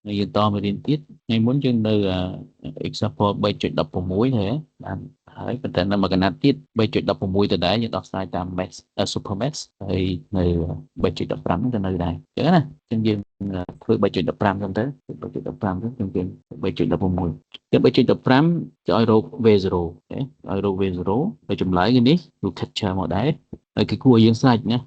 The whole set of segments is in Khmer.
ហើយយើងតមេរៀនទៀតថ្ងៃមុនយើងនៅ example 3.16ហើយបានហើយប៉ុន្តែនៅមួយកណាត់ទៀត3.16ទៅដែរយើងដោះស្រាយតាម mesh super mesh ហើយនៅ3.15ហ្នឹងក៏នៅដែរអញ្ចឹងណាអញ្ចឹងយើងធ្វើ3.15ហ្នឹងទៅ3.15ទៅយើង3.16ចឹង3.15จะឲ្យរក V0 ទេឲ្យរក V0 ហើយចម្លើយគឺនេះលោក capture មកដែរហើយគេគួរឲ្យយើងស្រេចណា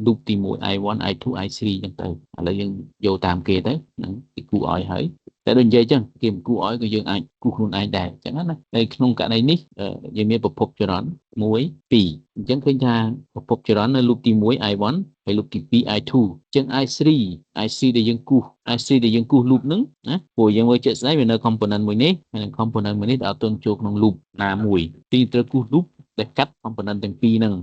loop ទី1 I1 I2 I3 ចឹងទៅឥឡូវយើងយកតាមគេទៅហ្នឹងគេគូឲ្យហើយតែដូចនិយាយចឹងគេមិនគូឲ្យក៏យើងអាចគូខ្លួនឯងដែរចឹងណាហើយក្នុងករណីនេះយើងមានប្រភពចរន្ត1 2អញ្ចឹងឃើញថាប្រភពចរន្តនៅ loop ទី1 I1 ហើយ loop ទី2 I2 អញ្ចឹង I3 I3 ដែលយើងគូស I3 ដែលយើងគូស loop ហ្នឹងណាព្រោះយើងមើលជាក់ស្ដែងវានៅ component មួយនេះហើយនឹង component មួយនេះដែលអត់ទាន់ចូលក្នុង loop ណាមួយទីត្រូវគូស loop ដែលកាត់ component ទាំងពីរហ្នឹង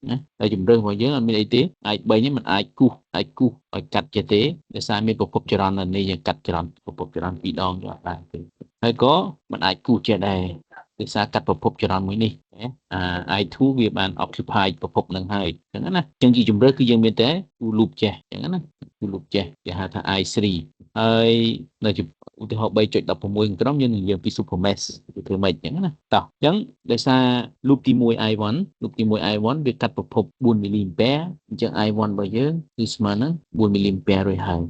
ណាហើយជំរឿសរបស់យើងអត់មានអីទេ I3 នេះมันអាចគូសអាចគូសឲ្យកាត់ចេះទេដោយសារមានប្រភពចរន្តនៅនេះយើងកាត់ចរន្តប្រភពចរន្តពីរដងក៏អត់បានទេហើយក៏มันអាចគូសចេះដែរដោយសារកាត់ប្រភពចរន្តមួយនេះអា I2 វាបាន occupy ប្រភពនឹងហើយអញ្ចឹងណាអញ្ចឹងជាជំរឿសគឺយើងមានតែគូ loop ចេះអញ្ចឹងណាគូ loop ចេះគេហៅថា I3 ហើយនៅឧទាហរណ៍3.16ក្រុមយើងនិយាយពី super mesh គឺធ្វើម៉េចអញ្ចឹងណាតោះអញ្ចឹងដោយសារ loop ទី1 I1 loop ទី1 I1 វាកាត់ប្រភព4 mA អញ្ចឹង I1 របស់យើងគឺស្មើនឹង4 mA រួចហើយ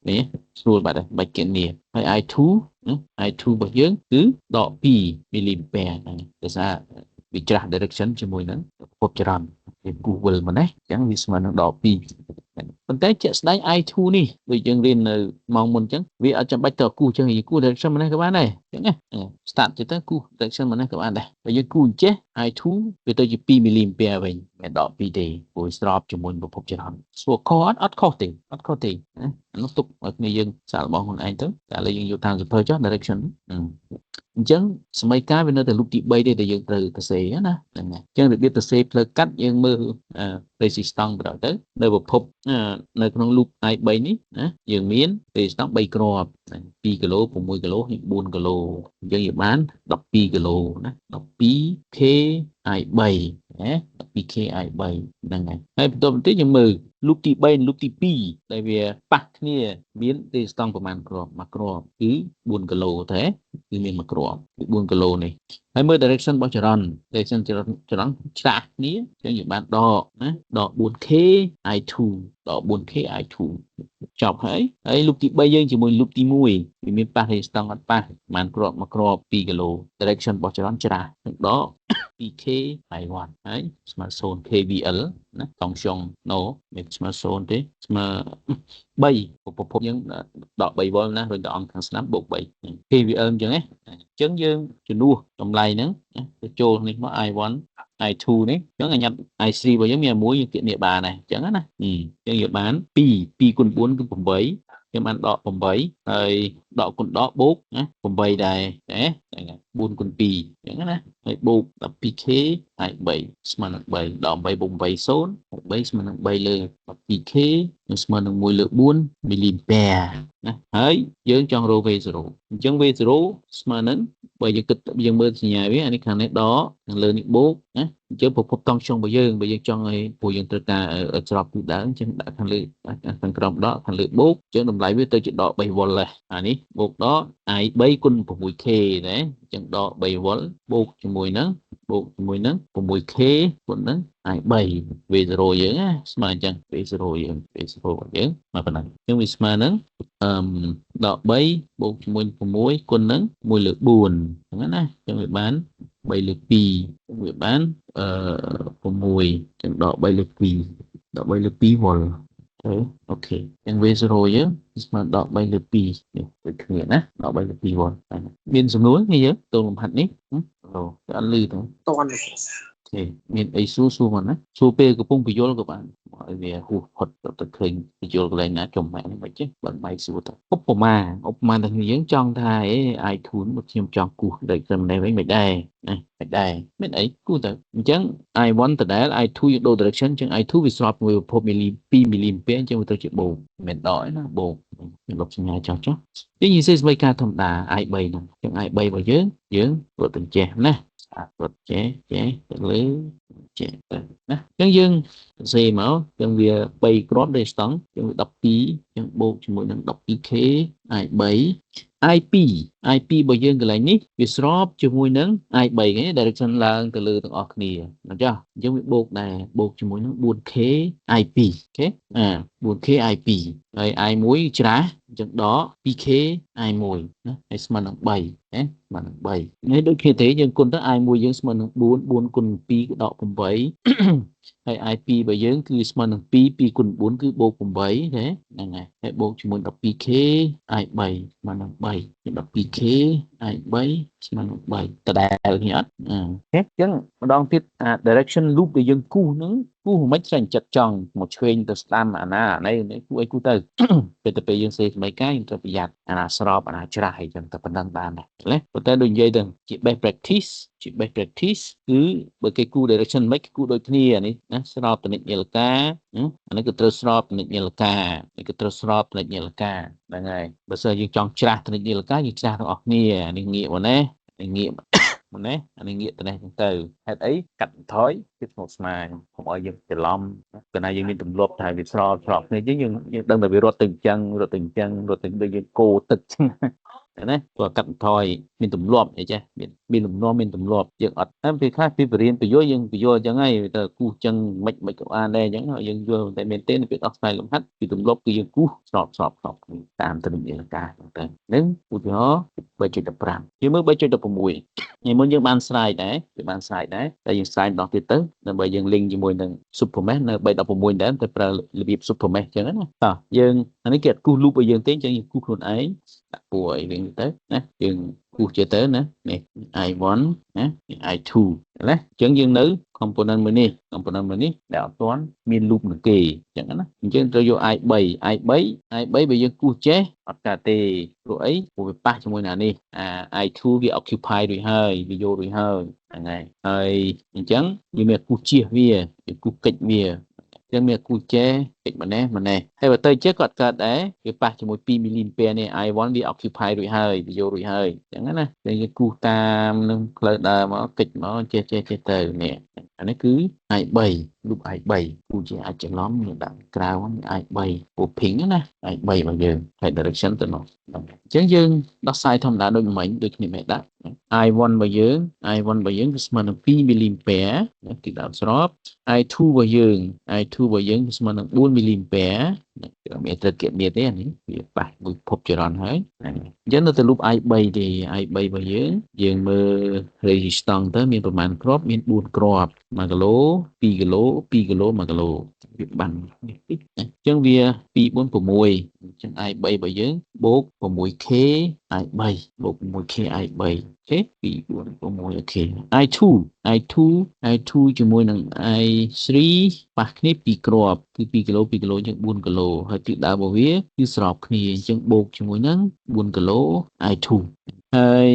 នេះស្រួលបាត់ហើយបាច់គណនាហើយ I2 I2 របស់យើងគឺដក2 mA ហ្នឹងដោយសារវាច្រាស់ direction ជាមួយនឹងប្រភពចរន្តវាគូសវិលមកណាអញ្ចឹងវាស្មើនឹងដក2ប៉ុន្តែជាក់ស្ដែង I2 នេះដូចយើងរៀននៅម៉ោងមុនអញ្ចឹងវាអត់ចាំបាច់ទៅគូសអញ្ចឹងយើងគូស direction ម្នេះក៏បានដែរអញ្ចឹងណា start ទៅគូស direction ម្នេះក៏បានដែរបើយើងគូសអញ្ចេះ I2 វាទៅជា2 mA វិញមិនដក2ទេព្រោះស្របជាមួយប្រភពចរន្តសួរខុសអត់អត់ខុសទេអត់ខុសទេណាអានោះទុកឲ្យគ្នាយើងសាកល្បងខ្លួនឯងទៅតែឥឡូវយើងយកតាមសៀវភៅចុះ direction អញ្ចឹងសម័យកាលវានៅតែ loop ទី3ទេដែលយើងត្រូវទៅសេណាហ្នឹងហើយអញ្ចឹងរបៀបទៅសេផ្លូវកាត់យើងមើល resistance បណ្ដោយទៅនៅប្រភពនៅក្នុង loop I3 នេះណាយើងមាន resistance 3គ្រាប់2គីឡូ6គីឡូនេះ4គីឡូអញ្ចឹងយើងបាន12គីឡូណា 12K I3 ណា 12K I3 ហ្នឹងហើយហើយបន្តបន្តិចយើងមើល loop ទី3និង loop ទី2ដែលវាប៉ះគ្នាមាន resistance ប្រមាណគ្រាប់មួយគ្រាប់គឺ4គីឡូទេគឺមានមួយគ្រាប់គឺ4គីឡូនេះហើយមើល direction របស់ចរន្ត direction ចរន្តចរន្តច្រាស់គ្នាអញ្ចឹងយើងបានដកណាដក 4K I2 ដក 4K I2 ចប់ហើយហើយ loop ទី3យើងជាមួយ loop ទី1វាមានប៉ះ resistance អត់ប៉ះប្រហែលគ្រាប់មួយគ្រាប់2គីឡូ direction របស់ចរន្តច្រាស់នឹងដក 2K I1 ហើយស្មើ 0 KVL ណា tension no មិនស្មើ0ទេស្មើ3ប្រភពយើងដក3វ៉ុលណារួចទៅអង្គខាងស្ដាំបូក3 KVL អញ្ចឹងណាអញ្ចឹងយើងជំនួសតម្លៃហ្នឹងទៅចូលនេះមក I1 I2 នេះអញ្ចឹងអញ្ញាត I3 របស់យើងមានមួយយើងគណនាបានដែរអញ្ចឹងណាអញ្ចឹងយើងបាន2 2គុណ4គឺ8យើងបានដក8ហើយដកគុណដកបូកណា8ដែរណា4គុណ2អញ្ចឹងណាហើយបូក 12k ហើយ3ស្មើនឹង3ដក8បូក8 0 3ស្មើនឹង3លើ 12k នឹងស្មើនឹង1លើ4មីលីអាំពែណាហើយយើងចង់រក V0 អញ្ចឹង V0 ស្មើនឹងបើយើងគិតយើងមើលសញ្ញាវាអានេះខាងនេះដកខាងលើនេះបូកណាអញ្ចឹងប្រភពតង់ស្យុងរបស់យើងបើយើងចង់ឲ្យព្រោះយើងត្រូវការស្របទិសដៅអញ្ចឹងដាក់ខាងលើខាងក្រោមដកខាងលើបូកអញ្ចឹងតម្លៃវាទៅជាដក3វ៉ុលដែរអានេះបូកដក I3 គុណ 6K ណាអញ្ចឹងដក3វ៉ុលបូកជាមួយនឹងបូកជាមួយនឹង 6K គុណនឹង I3 V0 យើងណាស្មើអញ្ចឹង V0 យើង V0 របស់យើងមកប៉ុណ្ណឹងអញ្ចឹងវាស្មើនឹងអឺដក3បូកជាមួយ6គុណនឹង1លើ4អញ្ចឹងណាអញ្ចឹងវាបាន3លើ2វាបានអឺ6អញ្ចឹងដក3លើ2ដក3លើ2វ៉ុលទៅ OK អញ្ចឹង V0 យើងស្មើដក3លើ2នេះដូចគ្នាណាដក3លើ2វ៉ុលមានសំណួរនេះយើងទងលំហាត់នេះឡូអត់លឺទេ តន់ OK មានអីសួរសួរមកណាសួរពេលកំពុងពយល់ក៏បានឲ្យវាហួសផុតទៅឃើញពយល់កន្លែងណាចំម៉ែនេះមិនចេះបើបាយសួរទៅឧបមាឧបមាតែយើងចង់ថាអេ iTunes មកខ្ញុំចង់គូសដូចត្រឹមនេះវិញមិនដែរណាមិនដែរមានអីគូសទៅអញ្ចឹង I1 ដដែល I2 យើងដូរ direction អញ្ចឹង I2 វាស្របជាមួយប្រភពមីលី2មីលីអាំពែអញ្ចឹងវាទៅជាបូកមិនដកឯណាបូកខ្ញុំលុបសញ្ញាចោះចុះយើងនិយាយសមីការធម្មតា I3 ហ្នឹងអញ្ចឹង I3 របស់យើងយើងរត់ទៅចេះណា ស្អាតរត់ចេះចេះទៅលើចេះទៅណាអញ្ចឹងយើងសរសេរមកអញ្ចឹងវា3គ្រាប់ដូចស្តង់អញ្ចឹងវា12អញ្ចឹងបូកជាមួយនឹង 12K I3 I2 I2 របស់យើងកន្លែងនេះវាស្របជាមួយនឹង I3 គេ direction ឡើងទៅលើទាំងអស់គ្នាអញ្ចឹងអញ្ចឹងវាបូកដែរបូកជាមួយនឹង 4K I2 OK អា 4K I2 ហើយ I1 ច្រាស់អញ្ចឹងដក 2K I1 ណាហើយស្មើនឹង3ណាស្មើនឹង3នេះដូចគ្នាទេយើងគុណទៅ I1 យើងស្មើនឹង4 4គុណ2គឺដក8ហើយ I2 របស់យើងគឺស្មើនឹង2 2គុណ4គឺបូក8ទេហ្នឹងហើយហើយបូកជាមួយ 12K I3 ស្មើនឹង3 12K I3 ស្មើនឹង3ដដែលគ្នាអត់ OK អញ្ចឹងម្ដងទៀតអា direction loop ដែលយើងគូសហ្នឹងគូសមិនស្អីចិត្តចង់មកឆ្វេងទៅស្ដាំអាណាអានេះគូអីគូទៅពេលទៅពេលយើងសេសម័យកាលយើងត្រូវប្រយ័ត្នអាណាស្របអាណាច្រាស់អីចឹងតែប៉ុណ្ណឹងបានដែរណាប៉ុន្តែដូចនិយាយទៅជា best practice ជា best practice គឺបើគេគូ direction មិនគេគូដូចគ្នានេះណាស្របតនិចនាឡិកាអានេះគឺត្រូវស្របតនិចនាឡិកានេះគឺត្រូវស្របតនិចនាឡិកាហ្នឹងហើយបើសិនយើងចង់ច្រាស់តនិចនាឡិកាយើងច្រាស់ទាំងអស់គ្នាអានេះងាកមកណានេះងាកមកណាអានេះងាកទៅនេះចឹងទៅហេតុអីកាត់បន្ថយភាពស្មុគស្មាញកុំឲ្យយើងច្រឡំកាលណាយើងមានទម្លាប់ថាវាស្របស្របគ្នាយើងយើងដឹងតែវារត់ទៅអញ្ចឹងរត់ទៅអញ្ចឹងរត់ទៅដូចយើងគោទឹកចឹងណាព្រោះកាត់បន្ថយមានទម្លាប់អីចេះមានមានលំនាំមានទម្លាប់យើងអត់តែពេលខ្លះពីបរៀនបញ្យល់យើងបញ្យល់អញ្ចឹងហើយទៅគូសចឹងមិនមិនក៏បានដែរអញ្ចឹងយើងយល់តែមែនទេពេលដោះស្រាយលំហាត់ពីទម្លាប់គឺយើងគូសស្របស្របស្របគ្នាតាមទៅនឹងការហ្នឹងទៅនឹងឧទាហរណ៍3.15យើងមើល3.16ថ្ងៃមុនយើងបានស្រាយដែរយើងបានស្រាយដែរតែយើងស្រាយម្ដងទៀតទៅដើម្បីយើង link ជាមួយនឹង Supermesh នៅ3.16ដែរតែប្រើរបៀប Supermesh អញ្ចឹងណាតោះយើងអានេះគេអត់គូស loop ឲ្យយើងទេអញ្ចឹងយើងគូសខ្លួនឯងដាក់ពួរអីវិញទៅណាយើងគូសចេះទៅណានេះ I1 ណា I2 ណាអញ្ចឹងយើងនៅ component មួយនេះ component មួយនេះដែលអត់ទាន់មាន loop នឹងគេអញ្ចឹងណាអញ្ចឹងត្រូវយក I3 I3 I3 បើយើងគូសចេះអត់កើតទេព្រោះអីព្រោះវាប៉ះជាមួយនឹងនេះអា I2 វា occupy រួចហើយវាយករួចហើយហ្នឹងហើយហើយអញ្ចឹងយើងមានគូសជៀសវាយើងគូសកិច្ចវាចឹងមានគូចេះកិច្ចម្នេះម្នេះហើយបើទៅចេះក៏អត់កើតដែរវាប៉ះជាមួយ2មីលីអាំពែនេះ I1 វា occupy រួចហើយវាយករួចហើយអញ្ចឹងណាចឹងយើងគូសតាមនឹងផ្លូវដើរមកកិច្ចមកចេះចេះចេះទៅនេះអានេះគឺ I3 loop I3 គូជាអាចច្រឡំយើងដាក់ក្រៅ I3 ពូភីងណា I3 របស់យើងហើយ direction ទៅនោះអញ្ចឹងយើងដោះស្រាយធម្មតាដូចមិញដូចគ្នាមិនដាក់ I1 របស់យើង I1 របស់យើងគឺស្មើនឹង2មីលីអាំពែគឺដើមស្រប I2 របស់យើង I2 របស់យើងគឺស្មើនឹង4មីលីអាំពែគឺអត់មានត្រូវគណនាទេអានេះវាប៉ះមួយភពចរន្តហើយអញ្ចឹងនៅតែ loop I3 ទេ I3 របស់យើងយើងមើល resistance ទៅមានប្រមាណគ្រាប់មាន4គ្រាប់1គីឡូ2គីឡូ2គីឡូ1គីឡូវាបាននេះតិចអញ្ចឹងវា2 4 6អញ្ចឹង I3 របស់យើងបូក 6K I3 បូក 6K I3 OK 2 4 6 OK I2 I2 I2 ជាមួយនឹង I3 ប៉ះគ្នា2គ្រាប់គឺ2គីឡូ2គីឡូជាង4គីឡូហើយទិសដៅរបស់វាគឺស្របគ្នាអញ្ចឹងបូកជាមួយនឹង4គីឡូ I2 ហើយ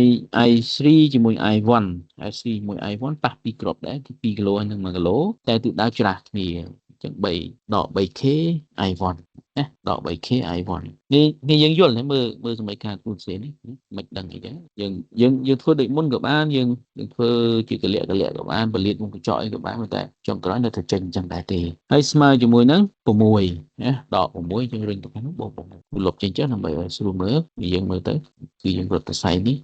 I3 ជាមួយ I1 I3 ជាមួយ I1 ប៉ះ2គ្រាប់ដែរគឺ2គីឡូហើយនឹង1គីឡូតែទិសដៅច្រាស់គ្នាអញ្ចឹង3ដក 3K I1 ណាដក 3K I1 នេះនេះយើងយល់ទេមើលមើលសម័យកាលគូសេនេះមិនដឹងអីចឹងយើងយើងយើងធ្វើដូចមុនក៏បានយើងយើងធ្វើជាកលៈកលៈក៏បានពលាតវងកញ្ចក់អីក៏បានតែចុងក្រោយនៅតែចេញអញ្ចឹងដែរទេហើយស្មើជាមួយនឹង6ណាដក6យើងរុញទៅខាងនោះបូក6លុបចេញចឹងដើម្បីឲ្យស្រួលមើលយើងមើលទៅគឺយើងរត់ទៅសៃនេះ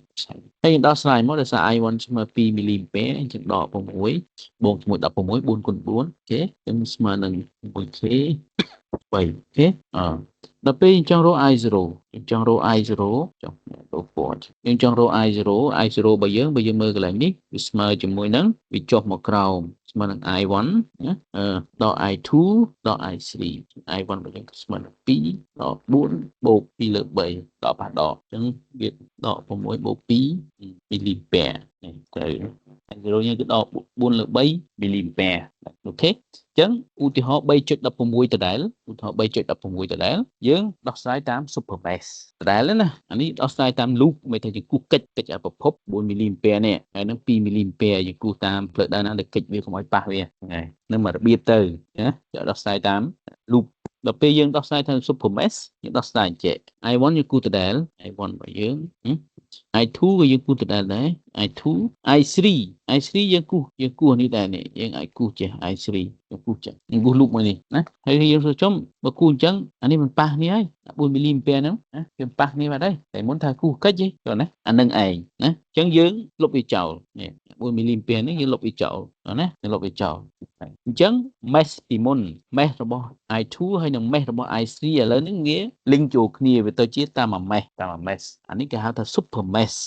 ហើយយើងដោះស្រាយមកដោយសារ I1 ស្មើ2មីលីអាំពែអញ្ចឹងដក6បូកជាមួយ16 4គុណ4 OK អញ្ចឹងស្មើនឹង 1K 3 OK អដល់ពេលយើងចង់រក I0 យើងចង់រក I0 ចង់រកពណ៌យើងចង់រក I0 I0 របស់យើងបើយើងមើលកន្លែងនេះវាស្មើជាមួយនឹងវាចុះមកក្រោមស្មើនឹង I1 ណាដក I2 ដក I3 I1 របស់យើងស្មើនឹង2ដក4បូក2លើ3ដកប៉ះដកអញ្ចឹងវាដក6បូក2មីលីអាំពែនេះទៅ I0 យើងគឺដក4លើ3មីលីអាំពែ OK អញ្ចឹងឧទាហរណ៍3.16ដដែលឧទាហរណ៍3.16ដដែលយើងដោះស្រាយតាម super mesh ដដែលណាអានេះដោះស្រាយតាម loop មិនថាយើងគូសកិច្ចកិច្ចប្រភព4មីលីអាំពែនេះហើយនឹង2មីលីអាំពែយើងគូសតាមផ្លូវដើរណាដែលកិច្ចវាកុំឲ្យប៉ះវាហ្នឹងហើយនឹងមករបៀបទៅណាដោះស្រាយតាម loop ដល់ពេលយើងដោះស្រាយតាម super mesh យើងដោះស្រាយចេះ I1 យើងគូសដដែល I1 របស់យើង I2 ក៏យើងគូសដដែលដែរ I2 I3 I3 យើងគូសនេះដែរនេះយើងអាចគូសចេះ I3 យើងគូសចេះយើងគូស loop មួយនេះណាហើយយើងសួរចំបើគូសអញ្ចឹងអានេះមិនប៉ះនេះហើយ4មីលីអាំពែហ្នឹងណាវាប៉ះនេះបាត់ហើយតែមុនថាគូសកិច្ចទេចុះណាអានឹងឯងណាអញ្ចឹងយើងលុបវាចោលនេះ4មីលីអាំពែនេះយើងលុបវាចោលណាយើងលុបវាចោលអញ្ចឹង mesh ពីមុន mesh របស់ I2 ហើយនិង mesh របស់ I3 ឥឡូវនេះវា link ចូលគ្នាវាទៅជាតាមមួយ mesh តាមមួយ mesh អានេះគេហៅថា super mesh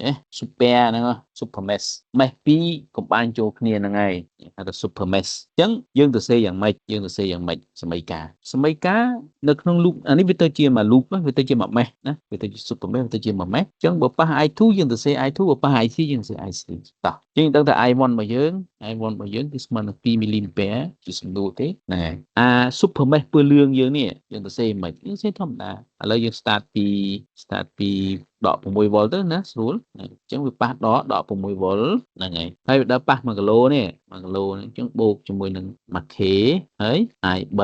អេ super ហ្នឹង super mesh mesh ពីរកុំបានចូលគ្នាហ្នឹងឯងហៅថា super mesh អញ្ចឹងយើងទៅសេយ៉ាងម៉េចយើងទៅសេយ៉ាងម៉េចសមីការសមីការនៅក្នុង loop អានេះវាទៅជាមួយ loop វាទៅជាមួយ mesh ណាវាទៅជា super mesh វាទៅជាមួយ mesh អញ្ចឹងបើប៉ះ I2 យើងទៅសេ I2 បើប៉ះ I3 យើងទៅសេ I3 តោះយើងដឹងថា I1 របស់យើង I1 របស់យើងគឺស្មើនឹង2មីលីអាំពែជាសំណួរទេហ្នឹងហើយអា super mesh ពណ៌លឿងយើងនេះយើងទៅសេមិនយើងសេធម្មតាឥឡូវយើង start ពីដក6វ៉ុលទៅណាស្រួលអញ្ចឹងវាប៉ះដកដក6វ៉ុលហ្នឹងហើយហើយវាដល់ប៉ះ1គីឡូនេះ1គីឡូហ្នឹងអញ្ចឹងបូកជាមួយនឹង 1K ហើយ I3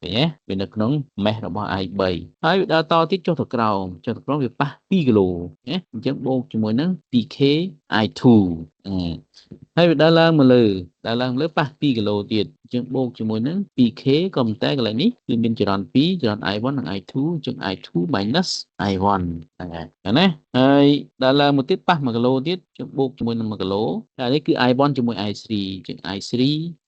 ឃើញទេវានៅក្នុង mesh របស់ I3 ហើយវាដល់តទៀតចុះទៅក្រោមចុះទៅក្រោមវាប៉ះ2គីឡូណាអញ្ចឹងបូកជាមួយនឹង 2K I2 ហើយវាដល់ឡើងមកលើដល់ឡើងលើប៉ះ2គីឡូទៀតអញ្ចឹងបូកជាមួយនឹង 2K ក៏ប៉ុន្តែកន្លែងនេះគឺមានចរន្ត2ចរន្ត I1 និង I2 អញ្ចឹង I2 minus I1 ហ្នឹងហើយណាហើយដល់ឡើងមកទៀតប៉ះ1គីឡូទៀតអញ្ចឹងបូកជាមួយនឹង1គីឡូហើយនេះគឺ I1 ជាមួយ I3 អញ្ចឹង I3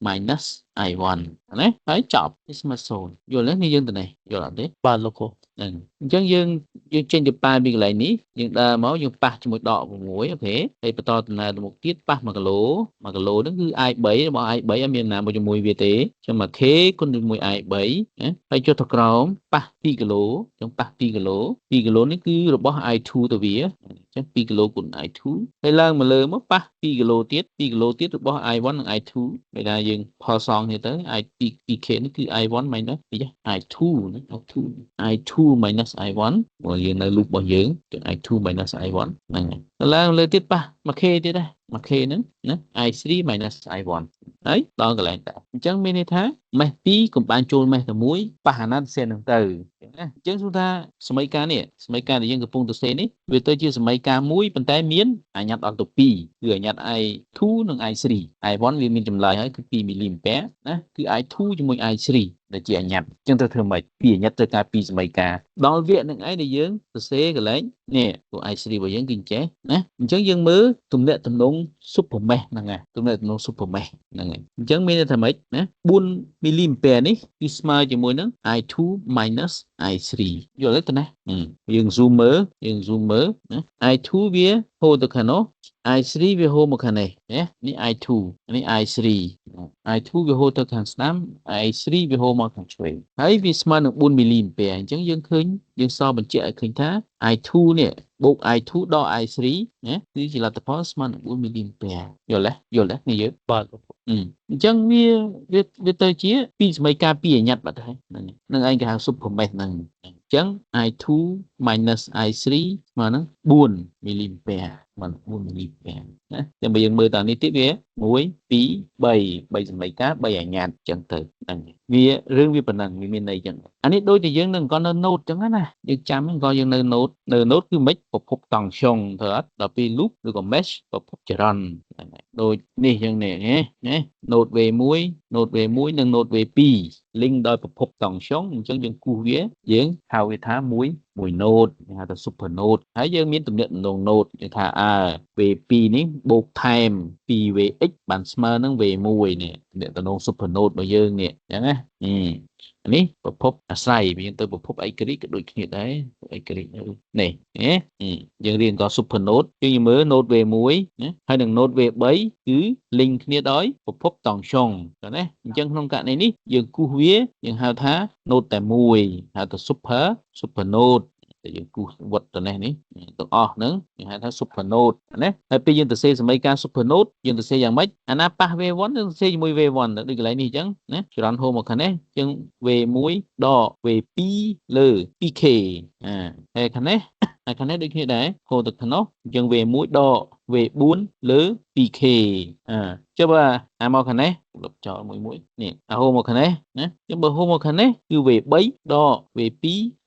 minus I1 ណាហើយចប់នេះស្មើ0យល់ទេនេះយើងទៅនេះយល់អត់ទេ បាទលោកគ្រូ ហ្នឹងអញ្ចឹងយើងយើងចេញទៅប៉ែពីកន្លែងនេះយើងដើរមកយើងប៉ះជាមួយដក6 OK ហើយបន្តដំណើរទៅមុខទៀតប៉ះ1គីឡូ1គីឡូហ្នឹងគឺ I3 របស់ I3 អត់មានណាមកជាមួយវាទេអញ្ចឹង 1K គុណជាមួយ I3 ណាហើយចុះទៅក្រោមប៉ះ2គីឡូអញ្ចឹងប៉ះ2គីឡូ2គីឡូនេះគឺរបស់ I2 ទៅវាអញ្ចឹង2គីឡូគុណ I2 ហើយឡើងមកលើមកប៉ះ2គីឡូទៀត2គីឡូទៀតរបស់ I1 និង I2 ពេលណាយើងផលសងគ្នាទៅ I 2K នេះគឺ I1 minus I2 ណា I2 I2 minus I1 ព្រោះយើងនៅ loop របស់យើងចឹង I2 minus I1 ហ្នឹងហើយឡើងលើទៀតប៉ះ 1K ទៀតដែរ 1K ហ្នឹងណា I3 minus I1 ហើយដល់កន្លែងតែអញ្ចឹងមានន័យថា mesh 2កុំបានចូល mesh តែមួយប៉ះអាណាសេនឹងទៅណាអញ្ចឹងសួរថាសមីការនេះសមីការដែលយើងកំពុងទៅសេនេះវាទៅជាសមីការមួយប៉ុន្តែមានអញ្ញត្តិដល់ទៅ2គឺអញ្ញត្តិ I2 និង I3 I1 វាមានចម្លើយហើយគឺ2មីលីអាំពែណាគឺ I2 ជាមួយ I3 ដែលជាអញ្ញត្តិអញ្ចឹងត្រូវធ្វើម៉េចពីអញ្ញត្តិត្រូវការពីរសមីការដល់វគ្គនឹងឯងដែលយើងសរសេរកន្លែងនេះពួក I3 របស់យើងគឺអញ្ចេះណាអញ្ចឹងយើងមើលទំនាក់ទំនង super mesh ហ្នឹងហើយទំនាក់ទំនង super mesh ហ្នឹងហើយអញ្ចឹងមានន័យថាម៉េចណា4មីលីអាំពែនេះគឺស្មើជាមួយនឹង I2 minus I3 យល់ទេតណាយើង zoom មើលយើង zoom មើលណា I2 វាហូរទៅខាងនោះ I3 វាហូរមកខាងនេះណានេះ I2 នេះ I3 I2 វាហូរទៅខាងស្ដាំ I3 វាហូរមកខាងឆ្វេងហើយវាស្មើនឹង4មីលីអាំពែអញ្ចឹងយើងឃើញយើងសបញ្ជាក់ឲ្យឃើញថា I2 នេះបូក I2 ដល់ I3 ណាគឺជាលទ្ធផលស្មើនឹង4មីលីអាំពែយល់ទេយល់ទេនេះយើង បាទ អញ្ចឹងវាវាវាទៅជាពីរសមីការពីរអញ្ញត្តិបាត់ហើយហ្នឹងនឹងឯងគេហៅ super mesh ហ្នឹងអញ្ចឹង I2 minus I3 ស្មើនឹង4មីលីអាំពែមិន4មីលីអាំពែណាតែបើយើងមើលតាមនេះទៀតវា1 2 3 3សមីការ3អញ្ញត្តិអញ្ចឹងទៅហ្នឹងវារឿងវាប៉ុណ្ណឹងវាមានន័យអញ្ចឹងអានេះដូចតែយើងនឹងក៏នៅ node អញ្ចឹងណាយើងចាំក៏យើងនៅ node នៅ node គឺមិនប្រភពតង់ស្យុងធ្វើអត់ដល់ពេល loop ឬក៏ mesh ប្រភពចរន្តហ្នឹងហើយដូចនេះអញ្ចឹងនេះណា node V1 node V1 និង node V2 link ដោយប្រភពតង់ស្យុងអញ្ចឹងយើងគូសវាយើងហៅវាថាមួយមួយ node គេហៅថា super node ហើយយើងមានទំនាក់ទំនង node គេថាអើ V2 នេះបូកថែម 2Vx បានស្មើនឹង V1 នេះទំនាក់ទំនង super node របស់យើងនេះអញ្ចឹងណានេះប្រភពអាស្រ័យយើងទៅប្រភពឯករាជ្យក៏ដូចគ្នាដែរឯករាជ្យនេះណាយើងរៀនក៏ super node យើងមើល node V1 ណាហើយនឹង node V3 គឺ link គ្នាដោយប្រភពតង់ស្យុងណាអញ្ចឹងក្នុងករណីនេះយើងគូសវាយើងហៅថា node តែមួយហៅថា super node តែយើងគូសវត្តទៅនេះនេះទាំងអស់ហ្នឹងយើងហៅថា super node ណាហើយពេលយើងទៅសេសមីការ super node យើងទៅសេយ៉ាងម៉េចអាណាប៉ះ V1 យើងទៅសេជាមួយ V1 ទៅដូចកន្លែងនេះអញ្ចឹងណាចរន្តហូរមកខាងនេះអញ្ចឹង V1 ដក V2 លើ 2K អាហើយខាងនេះ ហើយខាងនេះដូចគ្នាដែរហូរទៅខាងនោះអញ្ចឹង V1 ដក V4 លើ 2K អើចុះបើអាមកខាងនេះលុបចោលមួយមួយនេះអាហូរមកខាងនេះណាអញ្ចឹងបើហូរមកខាងនេះគឺ V3 ដក V2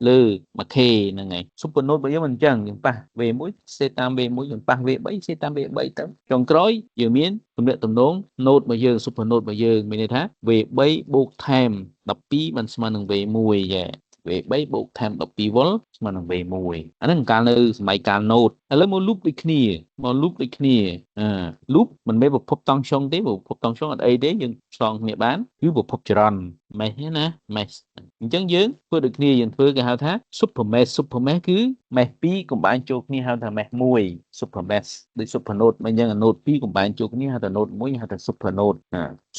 លើ 1K ហ្នឹងហើយ super node របស់យើងមិនអញ្ចឹងយើងប៉ះ V1 សេតាម V1 យើងប៉ះ V3 សេតាម V3 ទៅចុងក្រោយយើងមានទំនាក់ទំនង node របស់យើង super node របស់យើងមានន័យថា V3 បូកថែម12បានស្មើនឹង V1 យ៉ែ V3 បូកថែម12វ៉ុលស្មើនឹង V1 អាហ្នឹងកាលនៅសម័យកាល node ឥឡូវមក loop ដូចគ្នាមក loop ដូចគ្នាអឺ loop មិនមែនប្រភពតង់ស្យុងទេប្រភពតង់ស្យុងអត់អីទេយើងឆ្លងគ្នាបានគឺប្រភពចរន្ត mesh ណា mesh អញ្ចឹងយើងធ្វើដូចគ្នាយើងធ្វើគេហៅថា super mesh super mesh គឺ mesh 2 combine ចូលគ្នាហៅថា mesh 1 super mesh ដូច super node មិនអញ្ចឹង node 2 combine ចូលគ្នាហៅថា node 1ហៅថា super node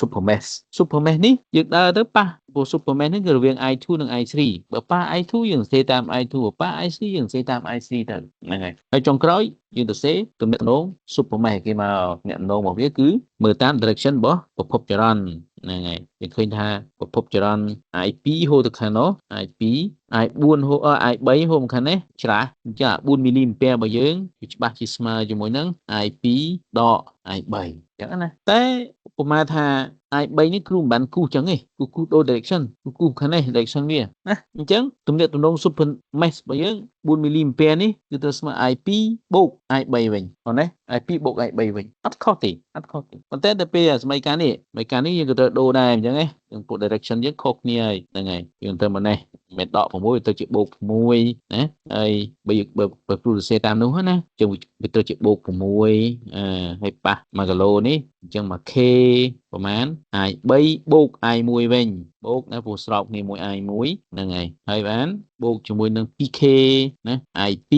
super mesh super mesh នេះយើងដើរទៅប៉ះព្រោះ super mesh នេះគឺរវាង I2 និង I3 បើប៉ះ I2 យើងសរសេរតាម I2 បើប៉ះ I3 យើងសរសេរតាម I3 ទៅហ្នឹងហើយហើយចុងក្រោយយើងទៅសេទំនាក់ទំនង super mesh គេមកអ្នកទំនងរបស់វាគឺមើលតាម direction របស់ប្រភពចរន្តហ្នឹងហើយយើងឃើញថាប្រភពចរន្ត I2 ហូរទៅខាងនោះ I2 I4 ហូរ I3 ហូរមកខាងនេះច្រាស់អញ្ចឹងអា4មីលីអាំពែរបស់យើងវាច្បាស់ជាស្មើជាមួយនឹង I2 ដក I3 អញ្ចឹងណាតែឧបមាថា I3 នេះគ្រូមិនបានគូសចឹងទេគូគូសដូរ direction គូគូសខាងនេះ direction វាណាអញ្ចឹងទំនាក់ទំនង super mesh របស់យើង4មីលីអាំពែនេះគឺត្រូវស្មើ I2 បូក I3 វិញអូនណា I2 បូក I3 វិញអត់ខុសទេអត់ខុសទេប៉ុន្តែទៅពេលសម័យកាលនេះសម័យកាលនេះយើងក៏ត្រូវដូរដែរអញ្ចឹងណាយើងពួក direction យើងខុសគ្នាហើយហ្នឹងហើយយើងទៅមកនេះមិនដក6ទៅជាបូក6ណាហើយបើបើបើគ្រូសរសេរតាមនោះណាចឹងវាទៅជាបូក6អឺហើយប៉ះ1គីឡូនេះអញ្ចឹង 1K ប្រហែល I3 បូក I1 វិញបូកណាព្រោះស្របគ្នាមួយ I1 ហ្នឹងហើយហើយបានបូកជាមួយនឹង 2K ណា I2